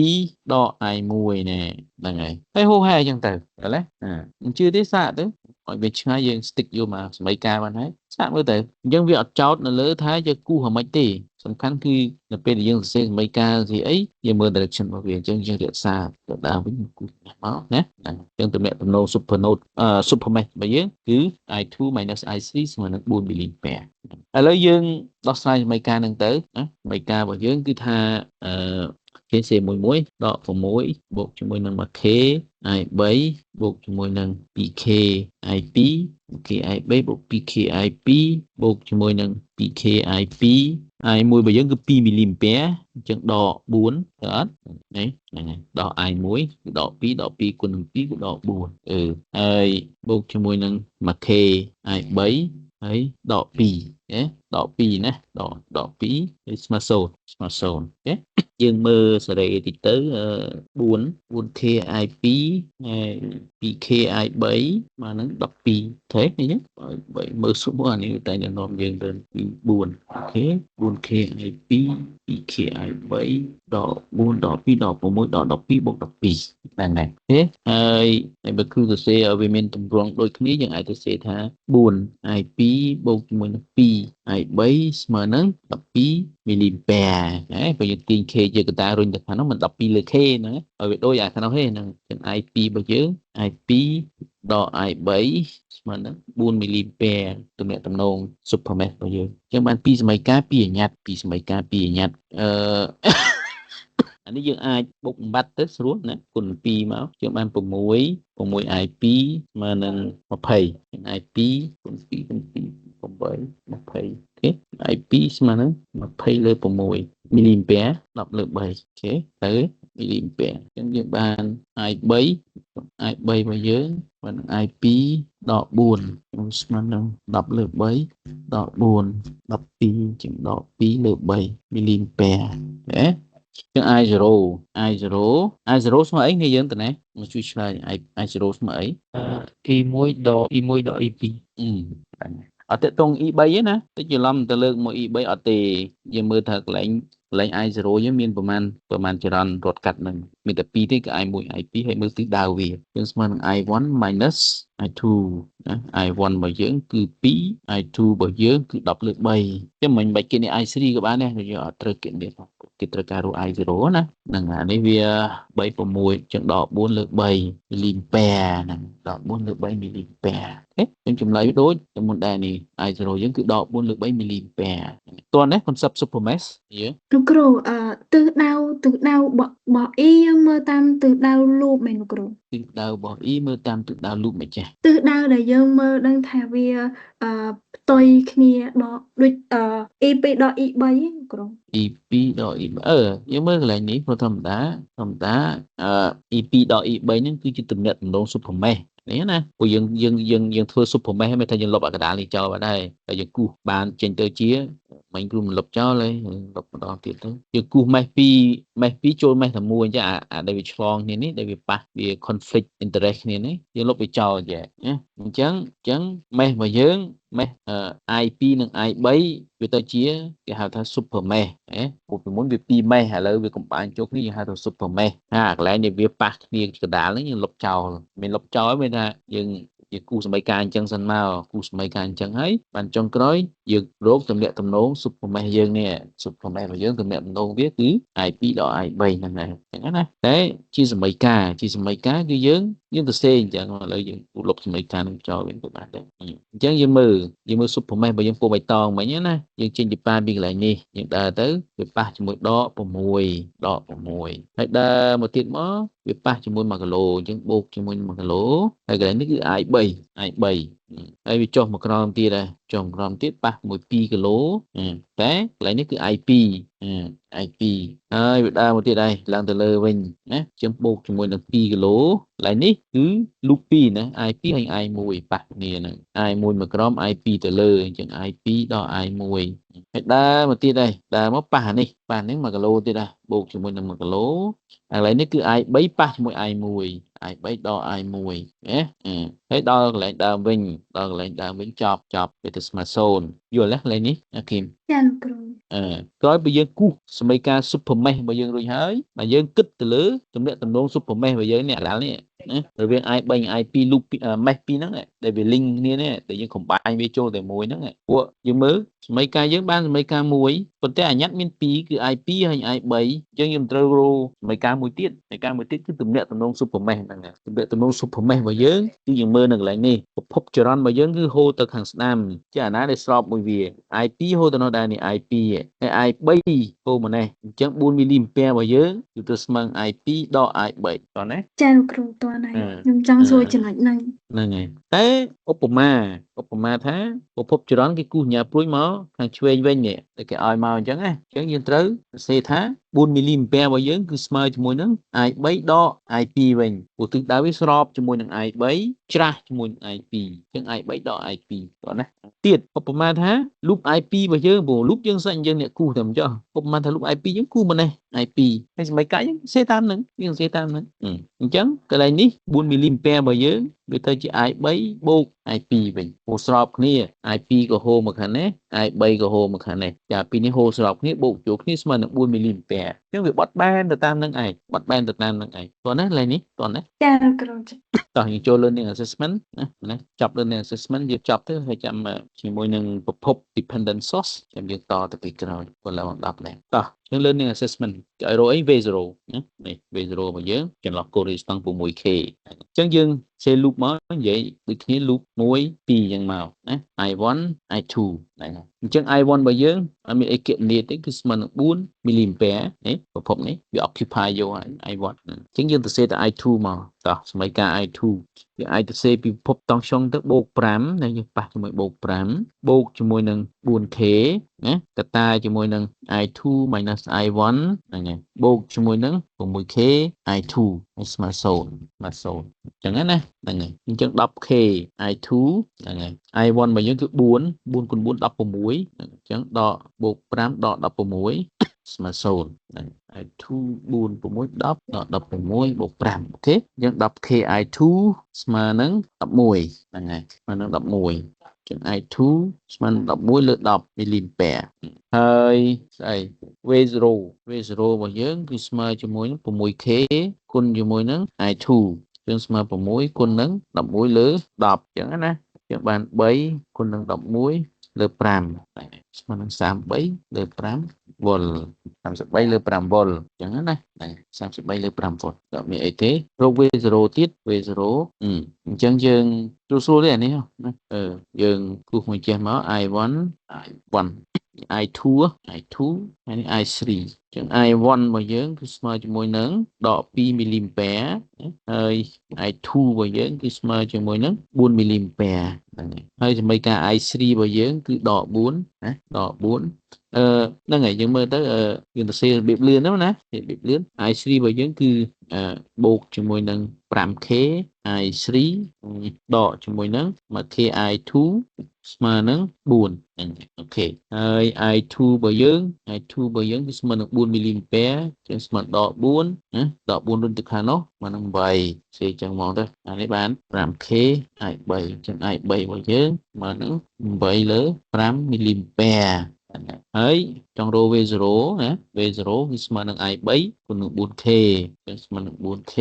ដក I1 ណែហ្នឹងហើយហើយហូហែអញ្ចឹងទៅដល់ទេអាមិនជឿទេសាកទៅឲ្យវាឆ្ងាយយើង stick យកមកសម័យកាលបានហើយសាកមើលទៅអញ្ចឹងវាអត់ចោតនៅលើថាយើងគូសអាម៉េចទេសំខាន់គឺនៅពេលដែលយើងសរសេរសម័យកាលស្អីអីយើងមើល direction របស់វាអញ្ចឹងយើងរក្សាទៅដើមវិញគូសមកណាអញ្ចឹងទំនាក់ទំនង super node super mesh របស់យើងគឺ I2 I3 ស្មើនឹង4 milliampere ឥឡូវយើងដោះស្រាយសម័យកាលហ្នឹងទៅណាសម័យកាលរបស់យើងគឺថាអឺ KC11 ដក6បូកជាមួយនឹង 1K I3 បូកជាមួយនឹង 2K I2 K I3 បូក 2K I2 បូកជាមួយនឹង 2K I2 I1 របស់យើងគឺ2មីលីអាំពែអញ្ចឹងដក4ទៅអត់នេះហ្នឹងហើយដក I1 គឺដក2ដក2គុណនឹង2គឺដក4អឺហើយបូកជាមួយនឹង 1K I3 ហើយដក2ណាដក2ណាដកដក2ហើយស្មើ0ស្មើ0អូខេយើងមើលសេរីតិចទៅ4 4K I2 ហើយ 2K I3 មកនឹង12ទេនេះ3មើលសុំអានេះតែនាំយើងទៅ2 4អូខេ 4K I2 2K I3 ដក4ដក2ដក6ដក12បូក12ហ្នឹងហើយអូខេហើយហើយបើគ្រូសរសេរឲ្យវាមានទម្រង់ដូចគ្នាយើងអាចសរសេរថា4 I2 បូកជាមួយនឹង2 I3 ស្មើនឹង12មីលីអាំពែណាបើយើងទាញ K ជាកតារុញទៅខាងនោះមិន12លើ K ហ្នឹងឲ្យវាដូចអាខាងនោះទេហ្នឹងចឹង I2 របស់យើង I2 ដក I3 ស្មើនឹង4មីលីអាំពែទំនាក់ទំនង super mesh របស់យើងអញ្ចឹងបានពីរសម័យកាលពីរអញ្ញត្តិពីរសម័យកាលពីរអញ្ញត្តិអឺអានេះយើងអាចបុកបំបត្តិទៅស្រួលណាគុណ2មកយើងបាន6 6 i2 ស្មើនឹង20 i2 គុណ2គុណ2 8 20អូខេ i2 ស្មើនឹង20លើ6មីលីអាំពែ10លើ3អូខេទៅមីលីអាំពែអញ្ចឹងយើងបាន i3 i3 របស់យើងបាន i2 ដក4ស្មើនឹង10លើ3ដក4 12ជាងដក2លើ3មីលីអាំពែណាចឹង I0 I0 I0 ស្មើអីគ្នាយើងតើណាមកជួយឆ្លើយ I0 ស្មើអី E1 ដក E1 ដក E2 អឺអត់តេតង E3 ទេណាតិចច្រឡំទៅលើកមក E3 អត់ទេយើងមើលថាកន្លែងកន្លែង I0 យើងមានប្រមាណប្រមាណចរន្តរត់កាត់នឹង មានតែ2ទេគឺ I1 I2 ហើយមើលទិសដៅវាយើងស្មើនឹង I1 minus I2 ណា I1 របស់យើងគឺ2 I2 របស់យើងគឺ10លើ3ចឹងមិនបាច់គេនេះ I3 ក៏បានដែរយើងអត់ត្រូវគេនេះគេត្រូវការរក I0 ណាហ្នឹងអានេះវា3 6ចឹងដក4លើ3មីលីអាំពែហ្នឹងដក4លើ3មីលីអាំពែអូខេចឹងចម្លើយដូចតែមុនដែរនេះ I0 យើងគឺដក4លើ3មីលីអាំពែតោះនេះ concept super mesh យើង លោកគ្រូអឺទិសដៅទិសដៅរបស់ E យើងមើលតាមទិសដៅ loop មែនលោកគ្រូ ទិសដៅរបស់ E មើលតាមទិសដៅ loop មិនចាស់ ទិសដៅដែលយើងមើលដឹងថាវាអឺផ្ទុយគ្នាដកដូចអឺ E2 ដក E3 លោកគ្រូ E2 ដក E អឺយើងមើលកន្លែងនេះព្រោះធម្មតាធម្មតាអឺ E2 ដក E3 ហ្នឹងគឺជាទំនាក់ទំនង super mesh នេះណាព្រោះយើងយើងយើងយើងធ្វើ super mesh ហ្នឹងមានថាយើងលុបអាកដាលនេះចោលបាត់ហើយហើយយើងគូសបានចេញទៅជាមិញគ្រូមិនលុបចោលទេលុបម្ដងទៀតទៅយើងគូស mesh 2 mesh 2ចូល mesh តែមួយអញ្ចឹងអាអាដែលវាឆ្លងគ្នានេះដែលវាប៉ះវា conflict interest គ្នានេះយើងលុបវាចោលចេះណាអញ្ចឹងអញ្ចឹង mesh របស់យើង mesh I2 និង I3 វាទៅជាគេហៅថា super mesh ហ៎ព្រោះពីមុនវា2 mesh ឥឡូវវា combine ចូលគ្នាយើងហៅថា super mesh អាកន្លែងនេះវាប៉ះគ្នាកណ្ដាលហ្នឹងយើងលុបចោលមិនលុបចោលមានថាយើងយើងគូសមីការអញ្ចឹងសិនមកគូសមីការអញ្ចឹងហើយបានចុងក្រោយយើងរកទំនាក់ទំនង super mesh យើងនេះ super mesh របស់យើងទំនាក់ទំនងវាគឺ I2 ដល់ I3 ហ្នឹងដែរអញ្ចឹងណាតែជាសមីការជាសមីការគឺយើងយើងទៅសេអញ្ចឹងឥឡូវយើងលុបសមីការនឹងចោលវិញក៏បានដែរអញ្ចឹងយើងមើលយើងមើល super mesh របស់យើងពុំបៃតងមិញណាយើងចេញពីប៉ាពីកន្លែងនេះយើងដើរទៅវាប៉ះជាមួយដក6ដក6ហើយដើរមកទៀតមកវាប៉ះជាមួយ1គីឡូអញ្ចឹងបូកជាមួយ1គីឡូហើយកន្លែងនេះគឺ I3 I3 ហើយវាចុះមកក្រោមទៀតដែរចុះក្រោមទៀតប៉ះមួយ2គីឡូតែកន្លែងនេះគឺ I2 I2 ហើយវាដើរមកទៀតដែរឡើងទៅលើវិញណាជាងបូកជាមួយនឹង2គីឡូកន្លែងនេះគឺ loop 2ណា I2 ហើយ I1 ប៉ះគ្នាហ្នឹង I1 មកក្រោម I2 ទៅលើអញ្ចឹង I2 ដល់ I1 ហើយដើរមកទៀតដែរដើរមកប៉ះអានេះប៉ះនេះ1គីឡូទៀតដែរបូកជាមួយនឹង1គីឡូកន្លែងនេះគឺ I3 ប៉ះជាមួយ I1 I3 ដល់ I1 ណាហើយដល់កន្លែងដើមវិញដល់កន្លែងដើមវិញចប់ចប់វាទៅស្មើ0យល់ទេកន្លែងនេះអាគីម ចាលោកគ្រូ អឺក្រោយពីយើងគូសសមីការ super mesh របស់យើងរួចហើយបើយើងគិតទៅលើទំនាក់ទំនង super mesh របស់យើងនេះអាឡានេះណារវាង I3 និង I2 loop mesh ពីរហ្នឹងដែលវា link គ្នានេះដែលយើង combine វាចូលតែមួយហ្នឹងពួកយើងមើលសមីការយើងបានសមីការមួយប៉ុន្តែអាញ៉ាត់មាន2គឺ I2 ហើយ I3 អញ្ចឹងយើងត្រូវរកសមីការមួយទៀតសមីការមួយទៀតគឺទំនាក់ទំនង super mesh ហ្នឹងទំនាក់ទំនង super mesh របស់យើងគឺយើងមើលនៅកន្លែងនេះប្រភពចរន្តរបស់យើងគឺហូរទៅខាងស្ដាំជាអាណាដែលស្របមួយវា I2 ហូរទៅនោះដែរនេះ I2 ហើយ I3 ហូរមកនេះអញ្ចឹង4មីលីអាំពែរបស់យើងគឺទៅស្មើនឹង I2 ដក I3 តោះណា ចាលោកគ្រូតោះណាខ្ញុំចង់សួរចំណុចហ្នឹង ហ្នឹងហើយតែឧបមាឧបមាថាប្រភពចរន្តគេគូសញ៉ាព្រួយមកខាងឆ្វេងវិញនេះតែគេឲ្យមកអញ្ចឹងណាអញ្ចឹងយើងត្រូវសរសេរថា4មីលីអាំពែរបស់យើងគឺស្មើជាមួយនឹង I3 ដក I2 វិញព្រោះទិសដៅវាស្របជាមួយនឹង I3 ច្រាស់ជាមួយនឹង I2 អញ្ចឹង I3 ដក I2 តោះណាទៀតឧបមាថា loop I2 របស់យើងព្រោះ loop យើងសាច់យើងអ្នកគូសតែមិនចោះឧបមាថា loop I2 យើងគូសមកនេះ I2 ហើយសមីកាយើងសេតាមហ្នឹងយើងសេតាមហ្នឹងអញ្ចឹងកន្លែងនេះ4មីលីអាំពែរបស់យើងវាទៅជា I3 បូក I2 វិញព្រោះស្របគ្នា I2 ក៏ហូរមកខាងនេះ I3 ក៏ហូរមកខាងនេះចាពីរនេះហូរស្របគ្នាបូកចូលគ្នាស្មើនឹង4មីលីអាំពែអញ្ចឹងវាបត់បែនទៅតាមនឹងឯងបត់បែនទៅតាមនឹងឯងតោះណាកន្លែងនេះតោះណា ចាលោកគ្រូ តោះយើងចូល learning assessment ណាណាចប់ learning assessment យើងចប់ទៅហើយចាំជាមួយនឹងប្រភព dependent source ចាំយើងតទៅពីក្រោយព្រោះឡើង10ដែរតោះយើង learning assessment គេឲ្យរកអី V0 ណានេះ V0 របស់យើងចន្លោះ core resistance 6K អញ្ចឹងយើងសេ loop មកនិយាយដូចគ្នា loop 1 2អញ្ចឹងមកណា I1 I2 ហ្នឹងអញ្ចឹង I1 របស់យើងអត់មានអីគណនាទេគឺស្មើនឹង4មីលីអាំពែនេះប្រភពនេះវា occupy យកហើយ I1 អញ្ចឹងយើងទៅសេតែ I2 មកតោះសមីការ I2 វាអាចទៅសេពីប្រភពតង់ស្យុងទៅបូក5ដែលយើងប៉ះជាមួយបូក5បូកជាមួយនឹង 4K ណាកតាជាមួយនឹង I2 minus I1 ហ្នឹងហើយបូកជាមួយនឹង 6K I2 ហើយស្មើ0ស្មើ0អញ្ចឹងណាហ្នឹងហើយអញ្ចឹង 10K I2 ហ្នឹងហើយ I1 របស់យើងគឺ4 4គុណ4 16អញ្ចឹងដកបូក5ដក16ស្មើ0ហ្នឹង I2 4 6 10ដក16បូក5អូខេអញ្ចឹង 10K I2 ស្មើនឹង11ហ្នឹងហើយស្មើនឹង11 ចឹង I2 ស្មើនឹង11លើ10មីលីអាំពែហើយស្អី V0 V0 របស់យើងគឺស្មើជាមួយនឹង 6K គុណជាមួយនឹង I2 យើងស្មើ6គុណនឹង11លើ10ចឹងណាយើងបាន3គុណនឹង11លើ5ស្មើនឹង33លើ5វ៉ុល33លើ5វ៉ុលអញ្ចឹងណា33លើ5វ៉ុលដល់មានអីទេរក V0 ទៀត V0 អញ្ចឹងយើងស្រួលទេអានេះណាអឺយើងគូសមួយចេះមក I1 I1 I2 I2 ហើយនេះ I3 ចឹង I1 របស់យើងគឺស្មើជាមួយនឹងដក2មីលីអាំពែហើយ I2 របស់យើងគឺស្មើជាមួយនឹង4មីលីអាំពែហ្នឹងហើយសមីការ I3 របស់យើងគឺដក4ណាដក4អឺហ្នឹងហើយយើងមើលទៅយើងទៅសេរបៀបលឿនហ្នឹងណារបៀបលឿន I3 របស់យើងគឺបូកជាមួយនឹង 5K I3 ដកជាមួយនឹង 1K I2 ស្មើនឹង4ហ្នឹង OK ហើយ I2 របស់យើង I2 របស់យើងគឺស្មើនឹង4មីលីអាំពែចឹងស្មើដក4ណាដក4រុនទៅខាងនោះស្មើនឹង8សេចឹងហ្មងទៅអានេះបាន 5K I3 ចឹង I3 របស់យើងស្មើនឹង8លើ5មីលីអាំពែហើយចង់រក V0 ណា V0 គឺស្មើនឹង I3 គុណនឹង 4K ចឹងស្មើនឹង 4K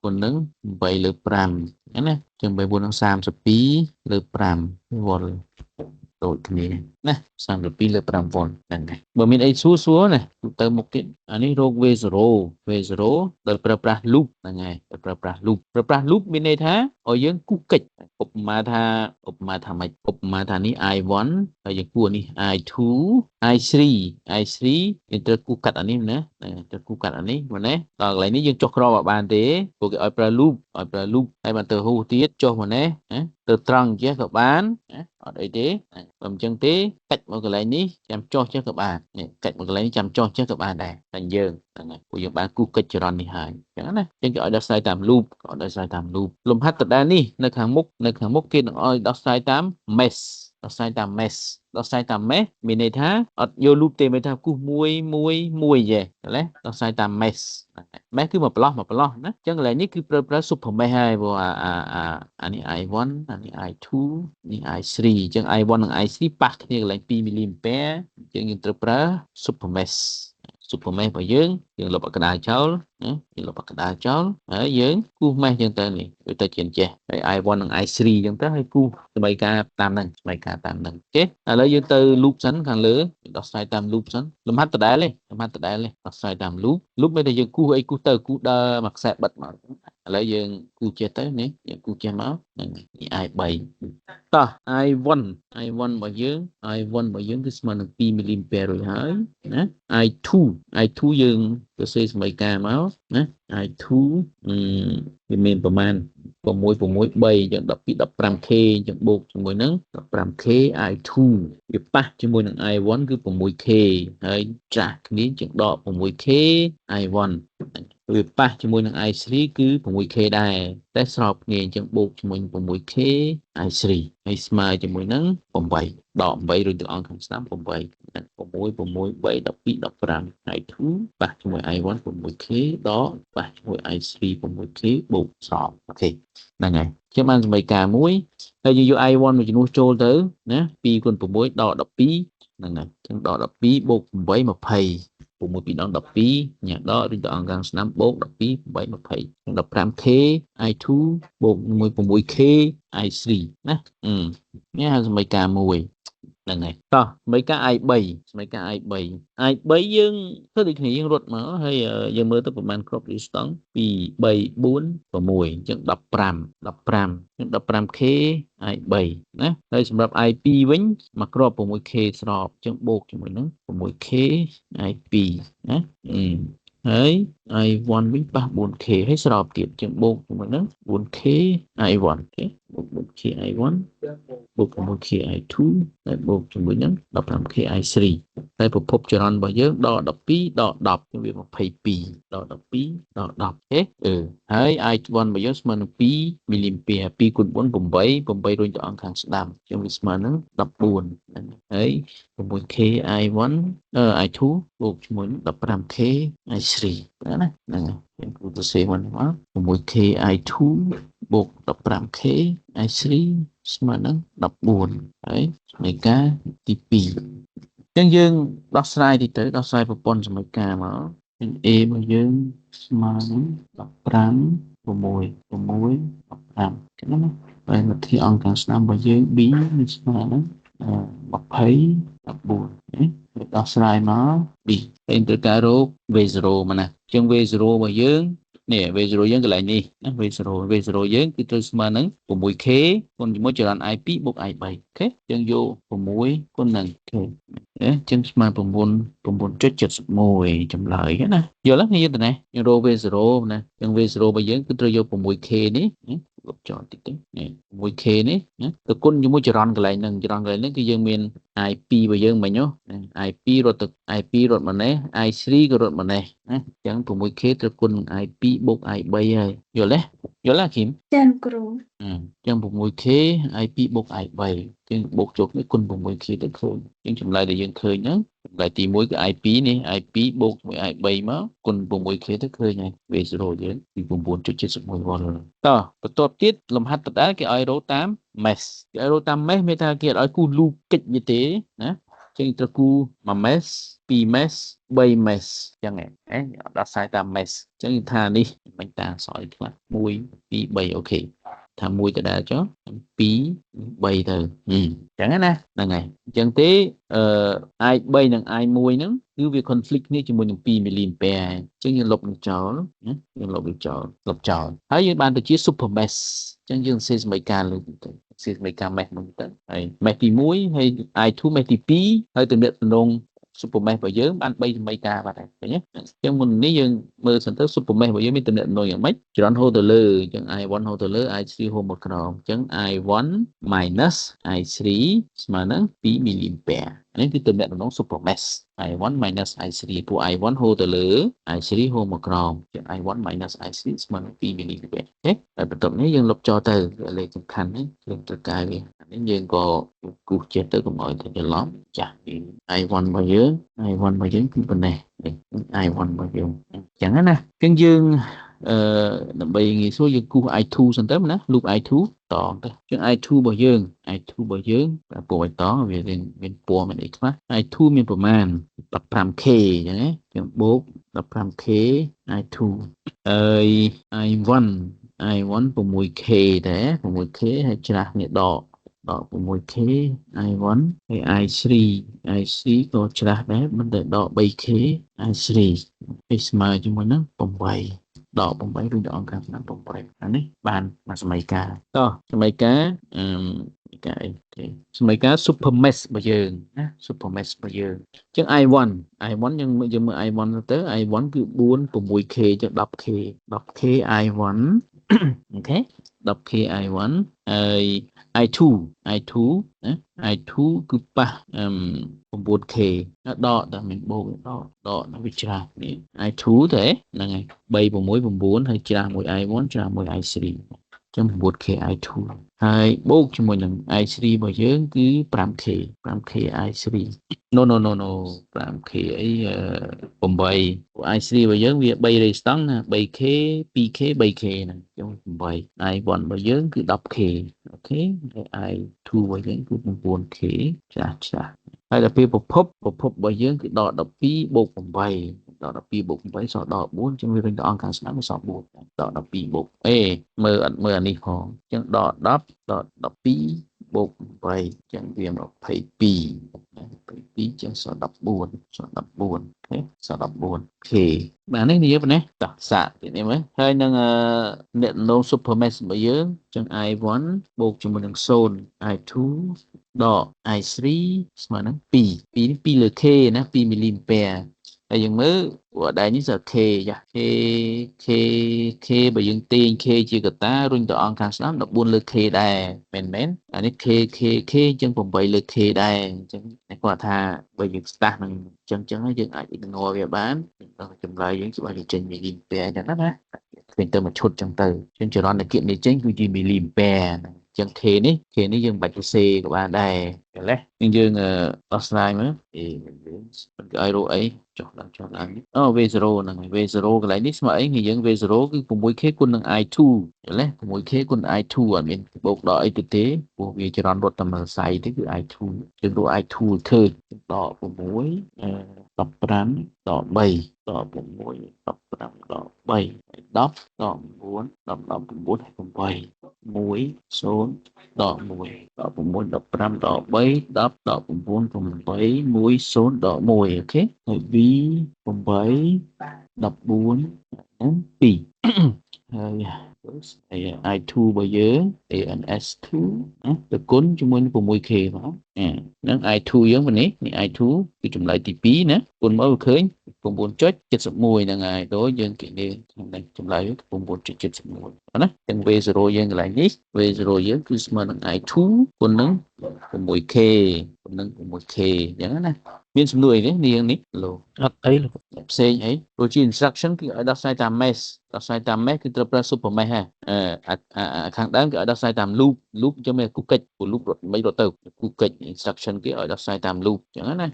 គុណនឹង8លើ5ណាចឹង8 4នឹង32លើ5វ៉ុលដូចគ្នាណា32លើ5វ៉ុលហ្នឹងដែរបើមានអីសួរសួរណាទៅមុខទៀតអានេះរក V0 V0 ដោយប្រើប្រាស់ loop ហ្នឹងហើយដោយប្រើប្រាស់ loop ប្រើប្រាស់ loop មានន័យថាឲ្យយើងគូសកិច្ចឧបមាថាឧបមាថាម៉េចឧបមាថានេះ I1 ហើយយើងគូសនេះ I2 I3 I3 យើងត្រូវគូសកាត់អានេះណាត្រូវគូសកាត់អានេះមែនទេដល់កន្លែងនេះយើងចុះក្រមកបានទេព្រោះគេឲ្យប្រើ loop ឲ្យប្រើ loop ហើយបានទៅហូទៀតចុះមកនេះណាទៅត្រង់ចេះក៏បានណាអត់អីទេបើមិនចឹងទេកាច់មកកន្លែងនេះចាំចុះចេះក៏បាននេះកាច់មកកន្លែងនេះចាំចុះចេះក៏បានដែរតែយើងហ្នឹងហើយពួកយើងបានគូសកិច្ចចរន្តនេះហើយចឹងណាចឹងគេឲ្យដោះស្រាយតាម loop ក៏ដោះស្រាយតាម loop លំហាត់ដដែលនេះនៅខាងមុខនៅខាងមុខគេនឹងឲ្យដោះស្រាយតាម mesh ដោះស្រាយតាម mesh ដោះស្រាយតាម mesh មានន័យថាអត់យក loop ទេមានថាគូសមួយមួយមួយចេះណាដោះស្រាយតាម mesh mesh គឺមួយប្លោះមួយប្លោះណាអញ្ចឹងកន្លែងនេះគឺប្រើប្រើ super mesh ហើយព្រោះអាអាអាអានេះ I1 អានេះ I2 នេះ I3 អញ្ចឹង I1 និង I3 ប៉ះគ្នាកន្លែង2មីលីអាំពែអញ្ចឹងយើងត្រូវប្រើ super mesh super mesh របស់យើងយើងលុបអក្តារចោលណាយើងលុបអក្តារចោលហើយយើងគូស mesh ចឹងទៅនេះវាទៅជាចេះហើយ I1 និង I3 ចឹងទៅហើយគូសសម័យការតាមហ្នឹងសម័យការតាមហ្នឹង OK ឥឡូវយើងទៅ loop សិនខាងលើដោះស្រាយតាម loop សិនលំហាត់ដដែលទេលំហាត់ដដែលទេដោះស្រាយតាម loop loop មានតែយើងគូសអីគូសទៅគូសដើរមួយខ្សែបិទមកឥឡូវយើងគូសចេះទៅនេះយើងគូសចេះមកហ្នឹងនេះ I3 តោះ I1 I1 របស់យើង I1 របស់យើងគឺស្មើនឹង2មីលីអាំពែរួចហើយណា I2 I2 យើងទៅសេសមីការមកណា I2 វាមានប្រមាណ6 6 3អញ្ចឹង12 15K អញ្ចឹងបូកជាមួយនឹង 15K I2 វាប៉ះជាមួយនឹង I1 គឺ 6K ហើយច្រាស់គ្នាអញ្ចឹងដក 6K I1 វាប៉ះជាមួយនឹង I3 គឺ 6K ដែរតែស្របគ្នាអញ្ចឹងបូកជាមួយនឹង 6K I3 ហើយស្មើជាមួយនឹង8ដក8រួចទាំងអង្គខាងស្ដាំ8 6 6 3 12 15 I2 ប៉ះជាមួយ I1 6K ដកប៉ះជាមួយ I3 6K បូកស្រប OK ហ្នឹងហើយខ្ញុំបានសមីការមួយហើយយើងយក I1 មួយចំនួនចូលទៅណា2គុណ6ដក12ហ្នឹងហើយអញ្ចឹងដក12បូក8 20 6 2ដង12ញ៉ាដកឬទៅអង្គខាងស្ដាំបូក12 8 20 15K I2 បូកមួយ 6K I3 ណាអឺនេះហៅសមីការមួយហ្នឹងហើយតោះសមីការ I3 សមីការ I3 I3 យើងធ្វើដូចគ្នាយើងរត់មកហើយយើងមើលទៅប្រហែលគ្រាប់រីស្តង់2 3 4 6អញ្ចឹង15 15អញ្ចឹង 15K I3 ណាហើយសម្រាប់ I2 វិញមួយគ្រាប់ 6K ស្របអញ្ចឹងបូកជាមួយនឹង 6K I2 ណាអឺហើយ I1 វិញប៉ះ 4K ហើយស្របទៀតអញ្ចឹងបូកជាមួយនឹង 4K I1 OK បូក 4K I1 បូក 6K I2 ហើយបូកជាមួយនឹង 15K I3 តែប្រភពចរន្តរបស់យើងដក12ដក10វា22ដក12ដក10 OK អឺហើយ I1 របស់យើងស្មើនឹង2មីលីអាំពែ2គុណ4 8 8រុញទៅអង្គខាងស្ដាំអញ្ចឹងវាស្មើនឹង14ហ្នឹងហើយ 6K I1 អឺ I2 បូកជាមួយនឹង 15K I3 ណាហ្នឹងហើយយើងគូទៅសេមក 6K I2 បូក 15K I3 ស្មើនឹង14ហើយសមីការទី2អញ្ចឹងយើងដោះស្រាយតិចទៅដោះស្រាយប្រព័ន្ធសមីការមក A របស់យើងស្មើនឹង15 6 6 15ចឹងណាហើយវិធីអង្គខាងស្ដាំរបស់យើង B នឹងស្មើនឹង20 14ណាដោះស្រាយមក B ហើយត្រូវការរក V0 មកណាអញ្ចឹង V0 របស់យើងនេះ V0 យើងកន្លែងនេះណា V0 យើងគឺត្រូវស្មើនឹង 6K គុណជាមួយចរន្ត I2 បូក I3 OK យើងយក6គុណនឹង K អញ្ចឹងស្មើ9 9.71ចម្លើយណាយល់ទេយើងទៅណាយើងរក V0 ណាអញ្ចឹង V0 របស់យើងគឺត្រូវយក 6K នេះលុបចោលតិចទៅនេះ 6K នេះណាទៅគុណជាមួយចរន្តកន្លែងហ្នឹងចរន្តកន្លែងហ្នឹងគឺយើងមាន I2 របស់យើងមិញហ៎ I2 រត់ទៅ I2 រត់មកនេះ I3 ក៏រត់មកនេះណាអញ្ចឹង 6K ត្រូវគុណនឹង I2 បូក I3 ហើយយល់ទេយល់ទេគីម ចាគ្រូ អញ្ចឹង 6K I2 បូក I3 ជាងបូកចូលគ្នាគុណ 6K ទៅឃើញអញ្ចឹងចម្លើយដែលយើងឃើញហ្នឹងចម្លើយទី1គឺ I2 នេះ I2 បូកជាមួយ I3 មកគុណ 6K ទៅឃើញហើយ V0 យើងពី9.71 វ៉ុលតោះបន្ទាប់ទៀតលំហាត់ដដែលគេឲ្យរកតាម mesh គេឲ្យរកតាម mesh មានថាគេអត់ឲ្យគូ loop កិច្ចវាទេណាចឹងត្រូវគូ1 mesh 2 mesh 3 mesh ចឹងហ៎ដោះស្រាយតាម mesh ចឹងថានេះមិនតាសល់ខ្លះ1 2 3 OK ថា1ដដែលចុះ2 3ទៅអញ្ចឹងណាហ្នឹងហើយអញ្ចឹងទេអឺ I3 និង I1 ហ្នឹងគឺវា conflict គ្នាជាមួយនឹង2 milliampere អញ្ចឹងយើងលុបនឹងចោលណាយើងលុបវាចោលលុបចោលហើយយើងបានទៅជា super mesh អញ្ចឹងយើងសេសមីការលើទៅសេសមីការ mesh មួយទៅហើយ mesh ទី1ហើយ I2 mesh ទី2ហើយទំនាក់ទំនង super mesh របស់យើងបាន3សមីការបាត់ហើយឃើញទេអញ្ចឹងមុននេះយើងមើលសិនទៅ super mesh របស់យើងមានទំនាក់ទំនងយ៉ាងម៉េចចរន្តហូរទៅលើអញ្ចឹង I1 ហូរទៅលើ I3 ហូរមកក្រោមអញ្ចឹង I1 minus I3 ស្មើនឹង2 milliampere នេះគឺទំនាក់ទំនង super mesh I1 minus I3 ពួក I1 ហូរទៅលើ I3 ហូរមកក្រោមអញ្ចឹង I1 minus I3 ស្មើនឹង2 milliampere OK ហើយបន្ទាប់នេះយើងលុបចោលទៅលេខសំខាន់នេះយើងត្រូវការវានេះយើងក៏គូសចេះទៅកុំឲ្យទៅច្រឡំចាស់ពី I1 របស់យើង I1 របស់យើងគឺប៉ុណ្ណេះ I1 របស់យើងអញ្ចឹងណាអញ្ចឹងយើងអឺដើម្បីងាយស្រួលយើងគូស I2 សិនទៅណា loop I2 តងទៅអញ្ចឹង I2 របស់យើង I2 របស់យើងពណ៌ឲ្យតងវាមានពណ៌មានអីខ្លះ I2 មានប្រមាណ 15K អញ្ចឹងណាអញ្ចឹងបូក 15K I2 ហើយ I1 I1 6K ដែរ 6K ហើយច្រាស់នេះដកដក 6K I1 ហើយ I3 I3 ក៏ច្រាស់ដែរមិនតែដក 3K I3 ហើយស្មើជាមួយនឹង8ដក8ឬដកអង្គការឆ្នាំ8អានេះបានមួយសមីការតោះសមីការអឺការអីទេសមីការ super mesh របស់យើងណា super mesh របស់យើងអញ្ចឹង I1 I1 យើងយើងមើល I1 ទៅ I1 គឺ4 6K ចឹង 10K 10K I1 OK 10K I1 ហើយ I2 I2 ណា I2 គឺប៉ះអឺ 9K ដកតែមិនបូកដកដកវាច្រាស់នេះ I2 ទេហ្នឹងហើយ3 6 9ហើយច្រាស់មួយ I1 ច្រាស់មួយ I3 ចឹង 9K I2 ហើយបូកជាមួយនឹង I3 របស់យើងគឺ 5K 5K I3 no no no no 5K អី8 I3 របស់យើងវា3 resistance ណា 3K 2K 3K ហ្នឹងចឹង8 I1 របស់យើងគឺ 10K OK ហើយ I2 របស់យើងគឺ 9K ចាស់ចាស់ហើយដល់ពេលប្រភពប្រភពរបស់យើងគឺដក12បូក8ដក12បូក8សល់ដក4ចឹងវាវិញទៅអង្គខាងស្ដាំវាសល់4ដក12បូកអេមើលអត់មើលអានេះផងចឹងដក10ដក12បូក8ចឹងវា22 22ចឹងសល់14សល់14 OK សល់14 K បាទនេះនិយាយប៉ុណ្ណេះតោះសាកទៀតនេះមើលហើយនឹងអ្នកនង super mesh របស់យើងចឹង I1 បូកជាមួយនឹង0 I2 ដក I3 ស្មើនឹង2 2នេះ2លើ K ណា2 milliampere ហើយយើងមើលព្រោះអដែងនេះស K ចា K K K បើយើងទាញ K ជាកតារុញទៅអង្គខាងស្ដាំ14លើ K ដែរមែនមែនអានេះ K K K អញ្ចឹង8លើ K ដែរអញ្ចឹងគាត់ថាបើយើងស្ដាស់នឹងអញ្ចឹងអញ្ចឹងយើងអាច ignore វាបានដល់ចម្លើយយើងច្បាស់ជាចេញ milliampere អញ្ចឹងណាឃើញទៅមួយឈុតអញ្ចឹងទៅអញ្ចឹងចរន្តគណនីចេញគឺជា milliampere ហ្នឹង ចឹង K នេះ K នេះយើងមិនបាច់សរសេរក៏បានដែរយល់ទេយើងដោះស្រាយមើលអេមិនគេឲ្យរកអីចុះឡើងចុះឡើងអូ V0 ហ្នឹងហើយ V0 កន្លែងនេះស្មើអីគឺយើង V0 គឺ 6K គុណនឹង I2 យល់ទេ 6K គុណ I2 អត់មានបូកដល់អីទៅទេព្រោះវាចរន្តរត់តែមួយសរសៃទេគឺ I2 យើងរក I2 ឃើញដក6 15ដក3ដក6 15ដក3 10ដក9 10 19ហើយ8 1 0ដក1ដក6 15ដក3 10ដក9 8 1 0ដក1 OK ហើយ V 8 14 2ហើយហើយ I2 របស់យើង ANS2 ណាទៅគុណជាមួយនឹង 6K មកហ្នឹង I2 យើងនេះនេះ I2 គឺចម្លើយទី2ណាគុណមកវាឃើញ9.71ហ្នឹងហើយដូចយើងគេនេះក្នុងចម្លើយ9.71ណាទាំង V0 យើងកន្លែងនេះ V0 យើងគឺស្មើនឹង I2 គុណនឹង 6K គុណនឹង 6K អញ្ចឹងណាមានសំណួរអីទេនាងនេះលោក អត់អីលោក ផ្សេងអីព្រោះជា instruction គឺឲ្យដោះស្រាយតាម mesh ដោះស្រាយតាម mesh គឺត្រូវប្រើ super mesh ហ่ะអឺអាខាងដើមគឺឲ្យដោះស្រាយតាម loop loop អញ្ចឹងមានគូកិច្ចព្រោះ loop រត់មិនរត់ទៅគូកិច្ច instruction គេឲ្យដោះស្រាយតាម loop អញ្ចឹងណា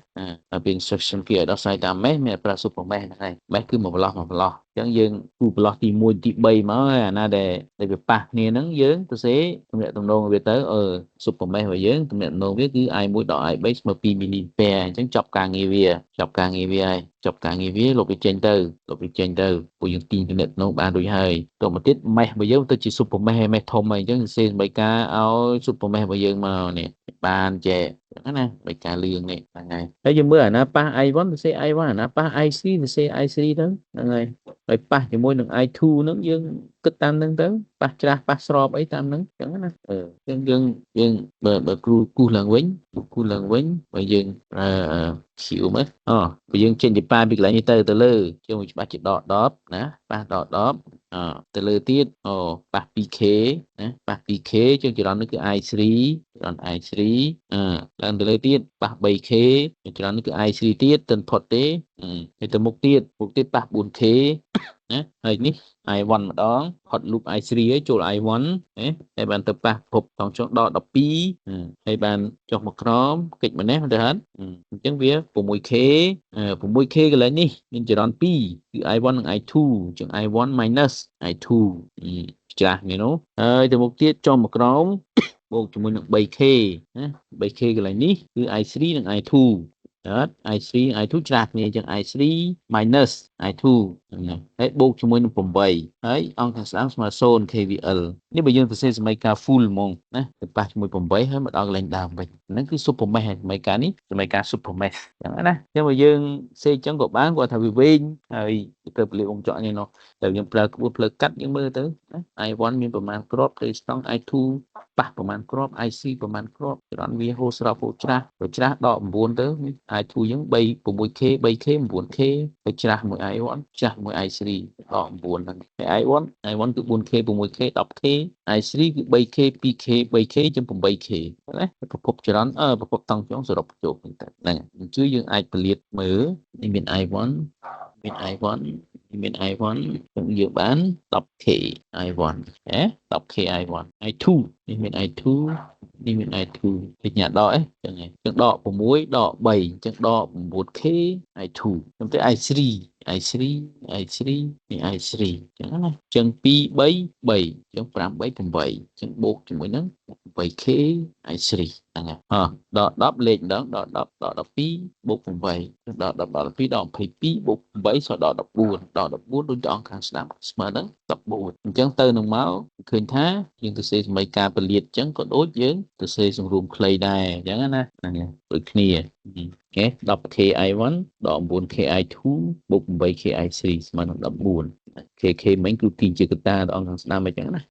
អាពេល instruction គេឲ្យដោះស្រាយតាម mesh មានប្រើ super mesh ហ្នឹងហើយ mesh គឺមួយប្លោះមួយប្លោះអញ្ចឹងយើងគូប្លោះទី1ទី3មកអាណាដែលដែលវាប៉ះគ្នាហ្នឹងយើងទៅសេទំនាក់ទំនងវាទៅអឺ super mesh របស់យើងទំនាក់ទំនងវាគឺ I1 ដល់ I3 ស្មើ2មីលីអាំពែអញ្ចឹងចប់ការងារវាចប់ការងារវាហើយចប់ការងារវាលុបវាចេញទៅលុបវាចេញទៅពួកយើងទាញទំនាក់ទំនងបានរួចហើយតមកទៀត mesh របស់យើងទៅជា super mesh ហើយ mesh ធំហើយអញ្ចឹងសេសមីការឲ្យ super mesh របស់យើងមកនេះបានចេះហ្នឹងណាបីការលឿងនេះហ្នឹងហើយហើយយើងមើលអាណាប៉ះ I1 ទៅសេ I1 អាណាប៉ះ I3 ទៅសេ I3 ទៅហ្នឹងហើយហើយប៉ះជាមួយនឹង I2 ហ្នឹងយើងគិតតាមហ្នឹងទៅប៉ះច្រាស់ប៉ះស្របអីតាមហ្នឹងអញ្ចឹងណាអឺអញ្ចឹងយើងយើងបើបើគ្រូគូសឡើងវិញគូសឡើងវិញបើយើងប្រើ Q មើលអូបើយើងចេញពីប៉ាពីកន្លែងនេះទៅទៅលើជាងច្បាស់ជាដក10ណាប៉ះដក10អទៅលើទៀតអូប៉ះ 2K ណាប៉ះ 2K ជាងចរន្តនេះគឺ I3 ចរន្ត I3 អឺឡើងទៅលើទៀតប៉ះ 3K ចរន្តនេះគឺ I3 ទៀតទៅផុតទេហើយទៅមុខទៀតមុខទៀតប៉ះ 4K ណាហើយនេះ I1 ម្ដងផុត loop I3 ហើយចូល I1 ណាហើយបានទៅប៉ះភពតងចុងដក12ហើយបានចុះមកក្រោមកិច្ចម្នេះទៅហត់អញ្ចឹងវា 6K 6K កន្លែងនេះមានចរន្ត2គឺ I1 និង I2 អញ្ចឹង I1 minus I2 ច្រាស់នេះនោះហើយទៅមុខទៀតចុះមកក្រោមបូកជាមួយនឹង 3K ណា 3K កន្លែងនេះគឺ I3 និង I2 អត់ I3 I2 ច្រាស់គ្នាអញ្ចឹង I3 minus I2 ហ្នឹងហើយបូកជាមួយនឹង8ហើយអង្គខាងស្ដាំស្មើ0 KVL នេះបើយើងសរសេរសមីការ full ហ្មងណាទៅប៉ះជាមួយ8ហើយមកដល់កន្លែងដើមវិញហ្នឹងគឺ super mesh ហើយសមីការនេះសមីការ super mesh អញ្ចឹងណាអញ្ចឹងបើយើងសេអញ្ចឹងក៏បានគាត់ថាវាវែងហើយទៅពលិវងចក្រនេះនោះតែយើងប្រើក្បួនផ្លូវកាត់យើងមើលទៅណា I1 មានប្រមាណគ្រាប់ទៅស្តង់ I2 ប៉ះប្រមាណគ្រាប់ I3 ប្រមាណគ្រាប់ចរន្តវាហូរស្របហូរច្រាស់ទៅច្រាស់ដក9ទៅ I2 យើង3 6K 3K 9K ទៅច្រាស់មួយ I1 ច្រាស់មួយ I3 ដក9ហ្នឹងហើយ I1 I1 គឺ 4K 6K 10K I3 គឺ 3K 2K 3K ជាង 8K ណាប្រភពចរន្តអឺប្រភពតង់ចុងសរុបចូលហ្នឹងទៅហ្នឹងអញ្ចឹងយើងអាចពលាតមើលនេះមាន I1 មាន I1 មាន I1 យើងបាន 10K I1 ហ៎ 10K I1 I2 នេះមាន I2 នេះមាន I2 ពេញដកអីចឹងហើយចឹងដក6ដក3អញ្ចឹងដក 9K I2 ខ្ញុំទៅ I3 I3 I3 នេះ I3 ចឹងណាចឹង2 3 3ចឹង5 3 8ចឹងបូកជាមួយនឹង 8K I3 ហ្នឹងហើយអដក10លេខម្ដងដក10ដក12បូក8ដក10ដក12ដក22បូក8សល់ដក14ដក14ដូចអង្គខាងស្ដាំស្មើនឹង14អញ្ចឹងទៅនឹងមកឃើញថាយើងទៅសេសមីការពលាតអញ្ចឹងក៏ដូចយើងទៅសេសង្រួមខ្លីដែរអញ្ចឹងណាហ្នឹងដូចគ្នាOK 10K I1 ដក 9K I2 បូក 8K I3 ស្មើនឹង14 KK មិញគឺទីជាកតាដល់អង្គខាងស្ដាំអញ្ចឹងណា